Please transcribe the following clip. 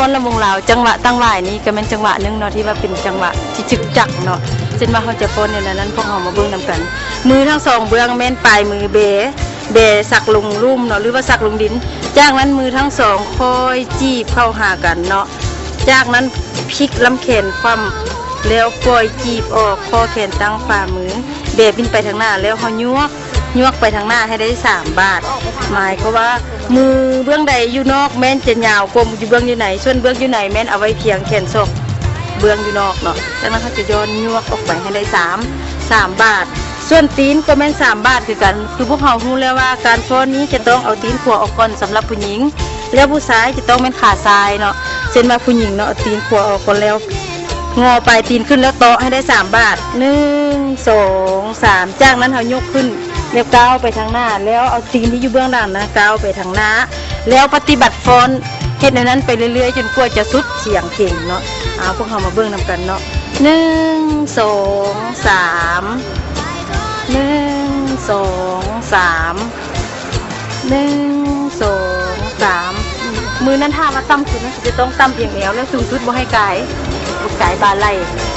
ຟ້ອນລຳວົງລາວ ຈັງຫວະຕັ້ງຫຼາຍນີ້ກໍແມ່ນຈັງຫວະໜຶ່ງເນາະ ທີ່ວ່າເປັນຈັງຫວະທີ່ຈຶກຈັກເນາະ. ເຊັ່ນວ່າເຮົາຈະຟ້ອນແນວນັ້ນ ພວກເຮົາມາເບິ່ງນຳກັນ. ມືທັງສອງເບື້ອງແມ່ນປາຍມືແບ ແບສັກລົງລຸ່ມເນາະ ຫຼືວ່າສັກລົງດິນ. ຈາກນັ້ນມືທັງສອງຄ່ອຍຈີບເຂົ້າຫາກັນເນາະ. ຈາກນັ້ນພິກລຳແຂນຂວ້ຳ ແລ້ວປ່ອຍຈີບອອກ ຂໍ້ແຂນຕັ້ງຝ່າມື ແບປິ່ນໄປທາງໜ້າ ແລ້ວເຮົາຍວກ ຍວກໄປທາງໜ້າໃຫ້ໄດ້ສາມບາດ. ໝາຍຄວາມວ່າມືເບື້ອງໃດຢູ່ນອກແມ່ນຈະຍາວກວ່າຢູ່ເບື້ອງຢູ່ໃນ, ສ່ວນເບື້ອງຢູ່ໃນແມ່ນເອົາໄວ້ພຽງແຂນສອງເບື້ອງຢູ່ນອກເນາະ. ຈາກນັ້ນເຮົາຈະຍ້ອນຍວກອອກໄປໃຫ້ໄດ້ສາມ ສາມບາດ. ສ່ວນຕີນກໍແມ່ນສາມບາດຄືກັນ. ຄືພວກເຮົາຮູ້ແລ້ວວ່າການຟ້ອນນີ້ຈະຕ້ອງເອົາຕີນຂວາອອກກ່ອນສຳລັບຜູ້ຍິງ, ແລ້ວຜູ້ຊາຍຈະຕ້ອງແມ່ນຂາຊ້າຍເນາະ. ເຊັ່ນວ່າຜູ້ຍິງເນາະ ເອົາຕີນຂວາອອກກ່ອນ ແລ້ວງໍປາຍຕີນຂຶ້ນ ແລ້ວເຕາະໃຫ້ໄດ້ສາມບາດ ໜຶ່ງ ສອງ ສາມ. ຈາກນັ້ນເຮົາຍົກຂຶ້ນ ແລ້ວກ້າວໄປທາງໜ້າ ແລ້ວເອົາຕີນທີ່ຢູ່ເບື້ອງຫຼັງນະກ້າວໄປທາງໜ້າ ແລ້ວປະຕິບັດຟ້ອນ ເຮັດແນວນັ້ນໄປເລື້ອຍໆ ຈົນກວ່າຈະສຸດສຽງເພງເນາະ. ເອົາ ພວກເຮົາມາເບິ່ງນຳກັນເນາະ ໜຶ່ງ ສອງ ສາມ ໜຶ່ງ ສອງ ສາມ ໜຶ່ງ ສອງ ສາມ. ອືມ ມືນັ້ນຖ້າວ່າຕ່ຳສຸດນັ້ນ ຈະຕ້ອງຕ່ຳພຽງແອວ ແລ້ວສູງສຸດບໍ່ໃຫ້ກາຍ ບໍ່ກາຍບ່າໄຫຼ່.